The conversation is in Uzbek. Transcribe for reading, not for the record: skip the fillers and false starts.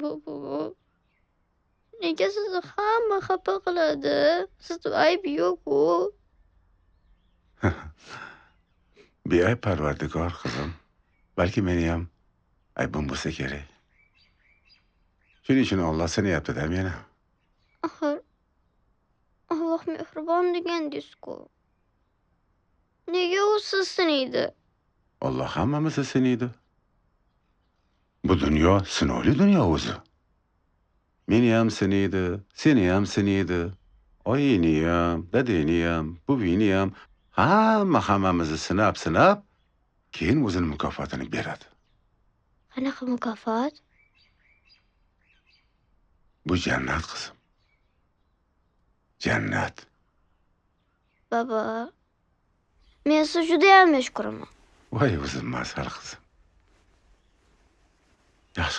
Bobo, nega sizni hamma xafa qiladi? Sizni ayb yo'q-u. Beayb Parvardigor qizim. Balki meni ham aybim bo'lsa kerak. Shuning uchun Alloh sinayapti-da meni. Axir Alloh mehribon degandingiz-ku. Nega u sizni sinaydi? Alloh hammamizni sinaydi. Bu dunyo sinovli dunyo o'zi. Meni ham sinaydi, seni ham sinaydi. Oyingni ham, dadangni ham, buvingni ham, hammamizni sinab-sinab, keyin o'zini mukofotini beradi. Qanaqa mukofot? Bu jannat qizim. Jannat. Baba, men sizni juda ham yaxshi ko'raman. Voy o'zim mazhar qizim. Yaxshi.